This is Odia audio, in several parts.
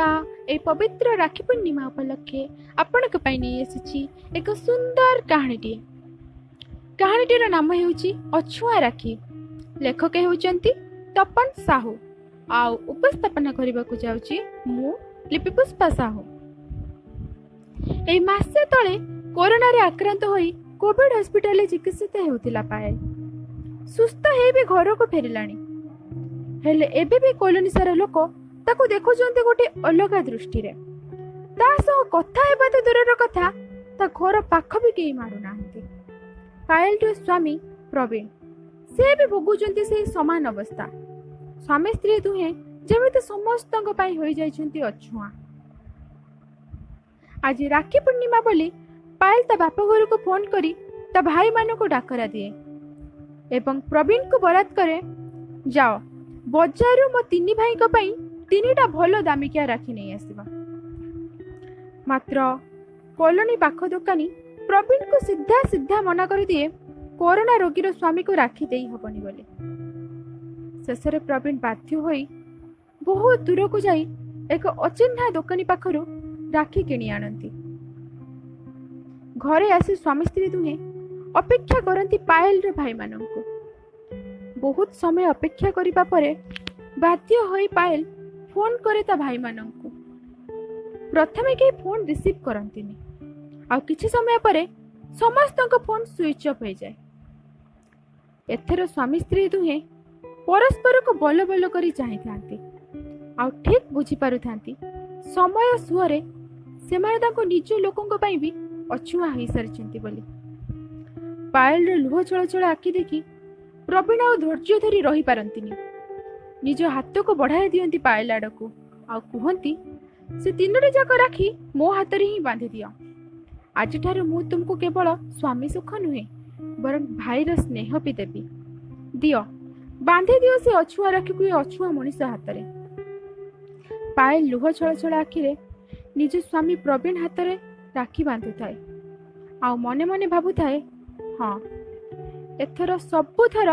ପୁଷ୍ପା ଏହି ପବିତ୍ର ରାକ୍ଷୀ ପୂର୍ଣ୍ଣିମା ଉପଲକ୍ଷେ ଆପଣଙ୍କ ପାଇଁ ନେଇ ଆସିଛି ଏକ ସୁନ୍ଦର କାହାଣୀଟିଏ। କାହାଣୀଟିର ନାମ ହେଉଛି ଅଛୁଆଁ ରାକ୍ଷୀ। ଲେଖକ ହେଉଛନ୍ତି ତପନ ସାହୁ ଆଉ ଉପସ୍ଥାପନା କରିବାକୁ ଯାଉଛି ମୁଁ ଲିପିପୁଷ୍ପା ସାହୁ। ଏଇ ମାସେ ତଳେ କରୋନାରେ ଆକ୍ରାନ୍ତ ହୋଇ କୋଭିଡ ହସ୍ପିଟାଲରେ ଚିକିତ୍ସିତ ହେଉଥିଲା ପାୟଲ। ସୁସ୍ଥ ହେଇ ବି ଘରକୁ ଫେରିଲାଣି, ହେଲେ ଏବେ ବି କଲୋନୀ ସାରା ଲୋକ ତାକୁ ଦେଖୁଛନ୍ତି ଗୋଟେ ଅଲଗା ଦୃଷ୍ଟିରେ। ତା ସହ କଥା ହେବା ତ ଦୂରର କଥା, ତା ଘର ପାଖ ବି କେହି ମାଡୁନାହାନ୍ତି। ପାୟଲର ସ୍ୱାମୀ ପ୍ରବୀଣ, ସେ ବି ଭୋଗୁଛନ୍ତି ସେଇ ସମାନ ଅବସ୍ଥା। ସ୍ୱାମୀ ସ୍ତ୍ରୀ ଦୁହେଁ ଯେମିତି ସମସ୍ତଙ୍କ ପାଇଁ ହୋଇଯାଇଛନ୍ତି ଅଛୁଆଁ। ଆଜି ରାକ୍ଷୀ ପୂର୍ଣ୍ଣିମା ବୋଲି ପାୟଲ ତା ବାପ ଘରକୁ ଫୋନ କରି ତା ଭାଇମାନଙ୍କୁ ଡାକରା ଦିଏ ଏବଂ ପ୍ରବୀଣକୁ ବରାଦ କରେ, ଯାଅ ବଜାରରୁ ମୋ ତିନି ଭାଇଙ୍କ ପାଇଁ ତିନିଟା ଭଲ ଦାମିକିଆ ରାକ୍ଷୀ ନେଇ ଆସିବ। ମାତ୍ର କଲୋନୀ ପାଖ ଦୋକାନୀ ପ୍ରବୀଣକୁ ସିଧା ସିଧା ମନା କରିଦିଏ କରୋନା ରୋଗୀର ସ୍ୱାମୀକୁ ରାକ୍ଷୀ ଦେଇ ହବନି ବୋଲି। ଶେଷରେ ପ୍ରବୀଣ ବାଧ୍ୟ ହୋଇ ବହୁତ ଦୂରକୁ ଯାଇ ଏକ ଅଚିହ୍ନା ଦୋକାନୀ ପାଖରୁ ରାକ୍ଷୀ କିଣି ଆଣନ୍ତି। ଘରେ ଆସି ସ୍ୱାମୀ ସ୍ତ୍ରୀ ଦୁହେଁ ଅପେକ୍ଷା କରନ୍ତି ପାୟଲର ଭାଇମାନଙ୍କୁ। ବହୁତ ସମୟ ଅପେକ୍ଷା କରିବା ପରେ ବାଧ୍ୟ ହୋଇ ପାୟଲ ଫୋନ୍ କରେ ତା ଭାଇମାନଙ୍କୁ। ପ୍ରଥମେ କେହି ଫୋନ୍ ରିସିଭ୍ କରନ୍ତିନି, ଆଉ କିଛି ସମୟ ପରେ ସମସ୍ତଙ୍କ ଫୋନ୍ ସୁଇଚ୍ ଅଫ୍ ହୋଇଯାଏ। ଏଥର ସ୍ୱାମୀ ସ୍ତ୍ରୀ ଦୁହେଁ ପରସ୍ପରକୁ ବଲ ବଲ କରି ଚାହିଁଥାନ୍ତି ଆଉ ଠିକ୍ ବୁଝିପାରୁଥାନ୍ତି ସମୟ ସୁଅରେ ସେମାନେ ତାଙ୍କ ନିଜ ଲୋକଙ୍କ ପାଇଁ ବି ଅଛୁଆଁ ହୋଇସାରିଛନ୍ତି ବୋଲି। ପାୟଲର ଲୁହ ଛଳଛଳ ଆଖି ଦେଖି ପ୍ରବୀଣ ଆଉ ଧୈର୍ଯ୍ୟ ଧରି ରହିପାରନ୍ତିନି। ନିଜ ହାତକୁ ବଢ଼ାଇ ଦିଅନ୍ତି ପାୟଲ ଆଡ଼କୁ ଆଉ କୁହନ୍ତି, ସେ ତିନୋଟି ଯାକ ରାକ୍ଷୀ ମୋ ହାତରେ ହିଁ ବାନ୍ଧି ଦିଅ। ଆଜିଠାରୁ ମୁଁ ତୁମକୁ କେବଳ ସ୍ୱାମୀ ସୁଖ ନୁହେଁ ବରଂ ଭାଇର ସ୍ନେହ ବି ଦେବି। ଦିଅ, ବାନ୍ଧି ଦିଅ ସେ ଅଛୁଆଁ ରାକ୍ଷୀକୁ ଏ ଅଛୁଆଁ ମଣିଷ ହାତରେ। ପାୟଲ ଲୁହ ଛଳଛଳ ଆଖିରେ ନିଜ ସ୍ୱାମୀ ପ୍ରବୀଣ ହାତରେ ରାକ୍ଷୀ ବାନ୍ଧୁଥାଏ ଆଉ ମନେ ମନେ ଭାବୁଥାଏ, ହଁ ଏଥର ସବୁଥର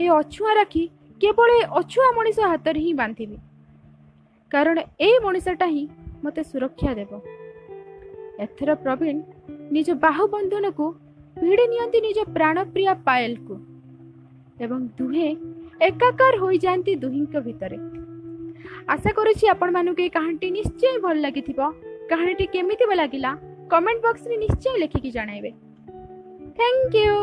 ଏ ଅଛୁଆଁ ରାକ୍ଷୀ କେବଳ ଏ ଅଛୁଆଁ ମଣିଷ ହାତରେ ହିଁ ବାନ୍ଧିବି, କାରଣ ଏଇ ମଣିଷଟା ହିଁ ମୋତେ ସୁରକ୍ଷା ଦେବ। ଏଥର ପ୍ରବୀଣ ନିଜ ବାହୁବନ୍ଧନକୁ ଭିଡ଼ି ନିଅନ୍ତି ନିଜ ପ୍ରାଣପ୍ରିୟା ପାୟଲକୁ ଏବଂ ଦୁହେଁ ଏକାକାର ହୋଇଯାଆନ୍ତି ଦୁହିଁଙ୍କ ଭିତରେ। ଆଶା କରୁଛି ଆପଣମାନଙ୍କୁ ଏ କାହାଣୀଟି ନିଶ୍ଚୟ ଭଲ ଲାଗିଥିବ। କାହାଣୀଟି କେମିତି ଲାଗିଲା କମେଣ୍ଟ ବକ୍ସରେ ନିଶ୍ଚୟ ଲେଖିକି ଜଣାଇବେ। Thank you.